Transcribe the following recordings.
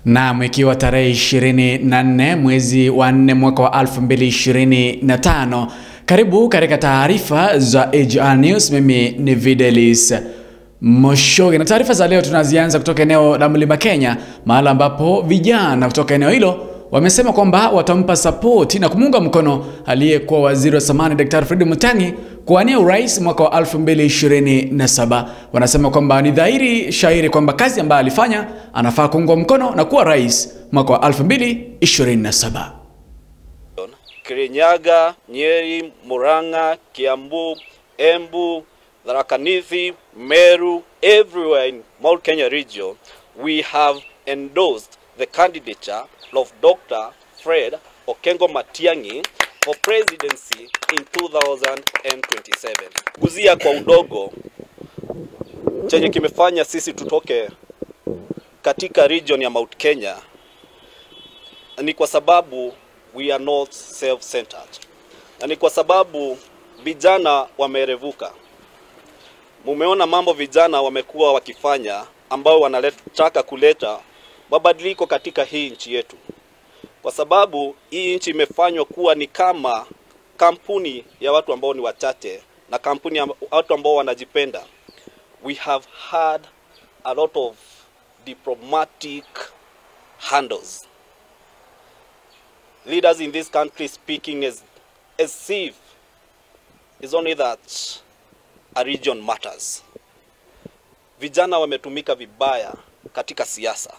Naam, ikiwa tarehe 24 mwezi wa 4 mwaka wa 2025. Karibu katika taarifa za AGR News. Mimi ni Videlis Moshoge. Na taarifa za leo tunazianza kutoka eneo la Mlima Kenya, mahala ambapo vijana kutoka eneo hilo wamesema kwamba watampa support na kumuunga mkono aliyekuwa waziri wa zamani Dr. Fred Matiang'i kuwania urais mwaka wa 2027. Wanasema kwamba ni dhahiri shairi kwamba kazi ambayo alifanya anafaa kuungwa mkono na kuwa rais mwaka wa 2027. Kirinyaga, Nyeri, Murang'a, Kiambu, Embu, Tharaka Nithi, Meru, everywhere in Mount Kenya region, we have endorsed the candidature of Dr. Fred Okengo Matiang'i for presidency in 2027. Kuzia kwa udogo chenye kimefanya sisi tutoke katika region ya Mount Kenya ni kwa sababu we are not self-centered. Na ni kwa sababu vijana wamerevuka. Mumeona mambo vijana wamekuwa wakifanya ambao wanataka kuleta mabadiliko katika hii nchi yetu. Kwa sababu hii nchi imefanywa kuwa ni kama kampuni ya watu ambao ni wachache na kampuni ya watu ambao wanajipenda. We have had a lot of diplomatic handles. Leaders in this country speaking as if it's only that a region matters. Vijana wametumika vibaya katika siasa.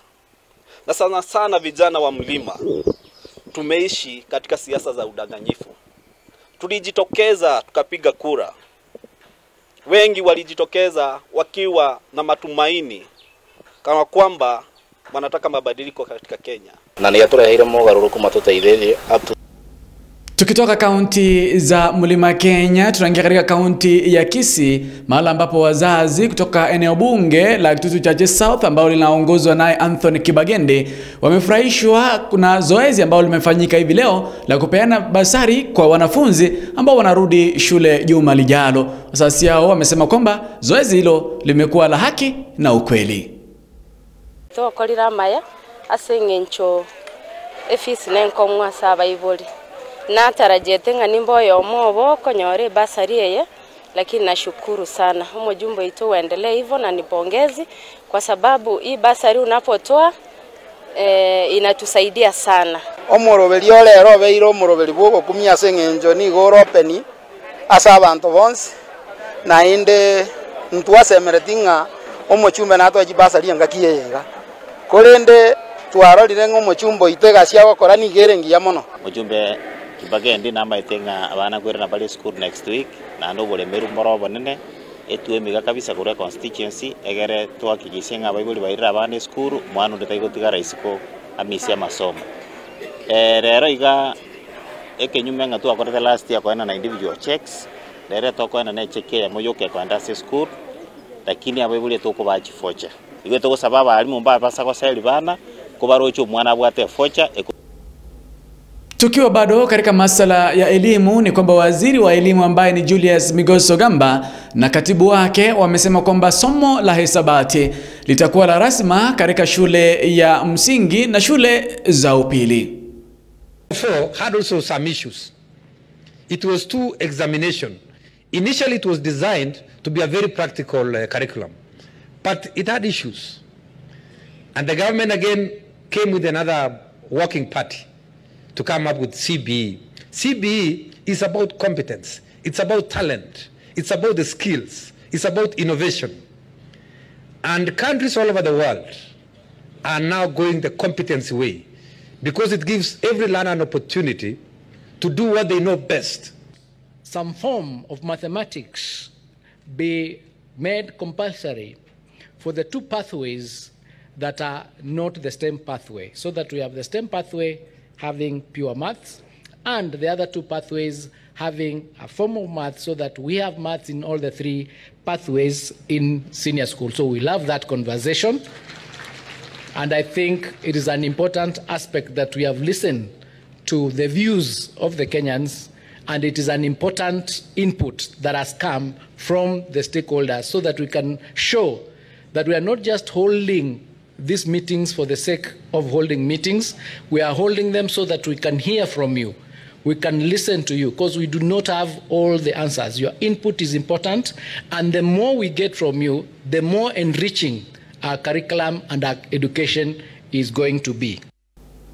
Na sana sana vijana wa mlima tumeishi katika siasa za udanganyifu. Tulijitokeza tukapiga kura. Wengi walijitokeza wakiwa na matumaini kama kwamba wanataka mabadiliko katika Kenya. Na ni atureheire mogaruruku matuteithĩtie. Tukitoka kaunti za Mlima Kenya tunaingia katika kaunti ya Kisii, mahala ambapo wazazi kutoka eneo bunge la Kitutu Chache South ambao linaongozwa naye Anthony Kibagendi wamefurahishwa na zoezi ambalo limefanyika hivi leo la kupeana basari kwa wanafunzi ambao wanarudi shule juma lijalo. Wazazi hao wamesema kwamba zoezi hilo limekuwa la haki na ukweli. Tokorira maya asengencho efisi nenkomwa saba iboli. Natarajia nga nimbo yomo konyore basari yeye, lakini nashukuru sana umujumbe itu uendelee hivyo na nipongezi kwa sababu hii basari unapotoa inatusaidia sana. Omorobeli ole robeiro omorobeli bwo kumia sengenjo ni goropeni asa abantu bonse na inde ntwasemeretinga omochumbe natwaji basari ngakiye yenga kolende twarorire ng'omochumbo itega cia gokora nigerengia mono. Mujumbe Kibagendi na maitenga abana kwera na bali school next week na ndo bulemeru mborobo nene etuwe miga kabisa kure constituency egere twakigise abaibuli bairira abana school mwana ndetaigutiga raisiko amisia masomo. Rero iga ekenyume nga twakorete last year kwena na individual checks rero tokwena na check ya moyoke kwenda school lakini abaibuli tukubachifocha igwe tugusaba abalimu mbabasa goseli bana kubarocho mwana abwate focha. Tukiwa bado katika masala ya elimu ni kwamba waziri wa elimu ambaye ni Julius Migos Ogamba na katibu wake wamesema kwamba somo la hesabati litakuwa la rasma katika shule ya msingi na shule za upili. Four had also some issues. It was two examination. Initially it was designed to be a very practical curriculum, but it had issues. And the government again came with another working party to come up with CBE. CBE is about competence, it's about talent, it's about the skills, it's about innovation. And countries all over the world are now going the competency way because it gives every learner an opportunity to do what they know best. Some form of mathematics be made compulsory for the two pathways that are not the STEM pathway, so that we have the STEM pathway having pure maths and the other two pathways having a form of maths, so that we have maths in all the three pathways in senior school. So we love that conversation, and I think it is an important aspect that we have listened to the views of the Kenyans, and it is an important input that has come from the stakeholders so that we can show that we are not just holding these meetings for the sake of holding meetings. We are holding them so that we can hear from you. We can listen to you, because we do not have all the answers. Your input is important, and the more we get from you, the more enriching our curriculum and our education is going to be.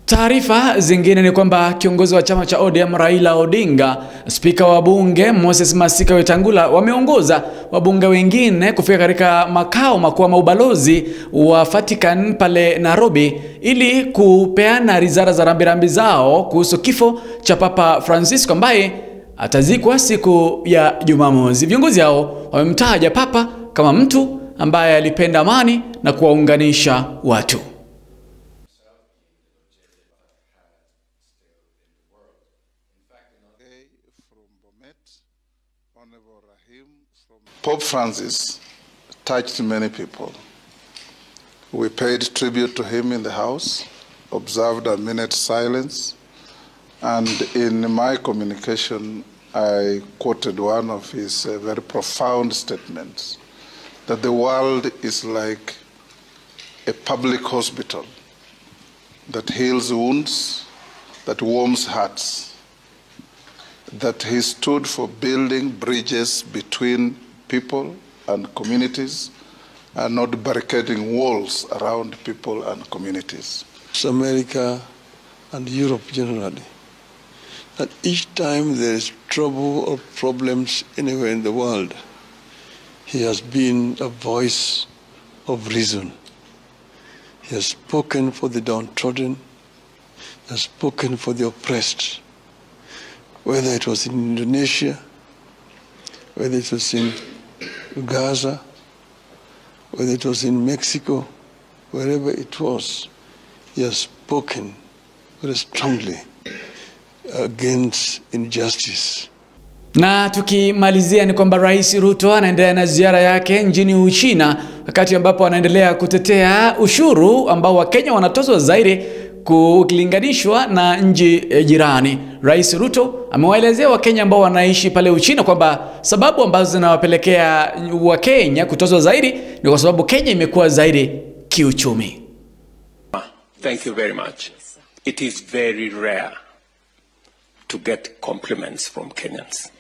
Taarifa zingine ni kwamba kiongozi wa chama cha ODM Raila Odinga, spika wa bunge Moses Masika Wetangula wameongoza wabunge wengine kufika katika makao makuu ya ubalozi wa Vatican pale Nairobi ili kupeana rizara za rambirambi zao kuhusu kifo cha Papa Francisco ambaye atazikwa siku ya Jumamosi. Viongozi hao wamemtaja Papa kama mtu ambaye alipenda amani na kuwaunganisha watu. Pope Francis touched many people. We paid tribute to him in the house, observed a minute's silence, and in my communication, I quoted one of his very profound statements, that the world is like a public hospital that heals wounds, that warms hearts, that he stood for building bridges between people and communities and not barricading walls around people and communities. America and Europe generally, that each time there is trouble or problems anywhere in the world, he has been a voice of reason. He has spoken for the downtrodden, he has spoken for the oppressed, whether it was in Indonesia, whether it was in Gaza, whether it was in Mexico, wherever it was, he has spoken very strongly against injustice. Na tukimalizia ni kwamba Rais Ruto anaendelea na ziara yake nchini Uchina wakati ambapo anaendelea kutetea ushuru ambao Wakenya wanatozwa zaidi kulinganishwa na nchi jirani. Rais Ruto amewaelezea Wakenya ambao wanaishi pale Uchina kwamba sababu ambazo zinawapelekea Wakenya kutozwa zaidi ni kwa sababu Kenya imekuwa zaidi kiuchumi. Thank you very much. It is very rare to get compliments from Kenyans.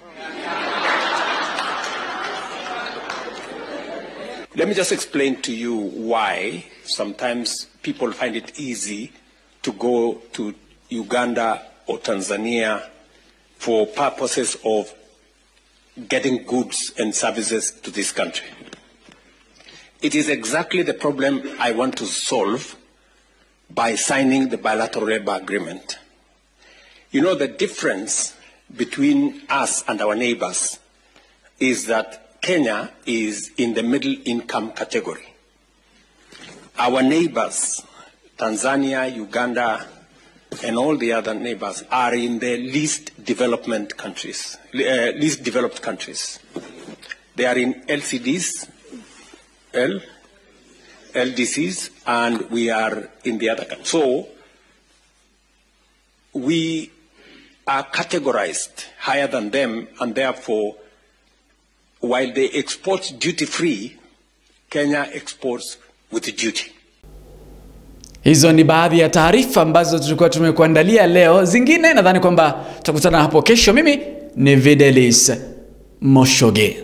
Let me just explain to you why sometimes people find it easy to go to Uganda or Tanzania for purposes of getting goods and services to this country. It is exactly the problem I want to solve by signing the bilateral labor agreement. You know, the difference between us and our neighbors is that Kenya is in the middle income category. Our neighbors, Tanzania, Uganda, and all the other neighbors, are in the least developed countries. They are in LCDs, LDCs, and we are in the other country. So we are categorized higher than them, and therefore, while they export duty-free, Kenya exports with duty. Hizo ni baadhi ya taarifa ambazo tulikuwa tumekuandalia leo. Zingine nadhani kwamba tutakutana hapo kesho. Mimi ni Videlis Moshoge.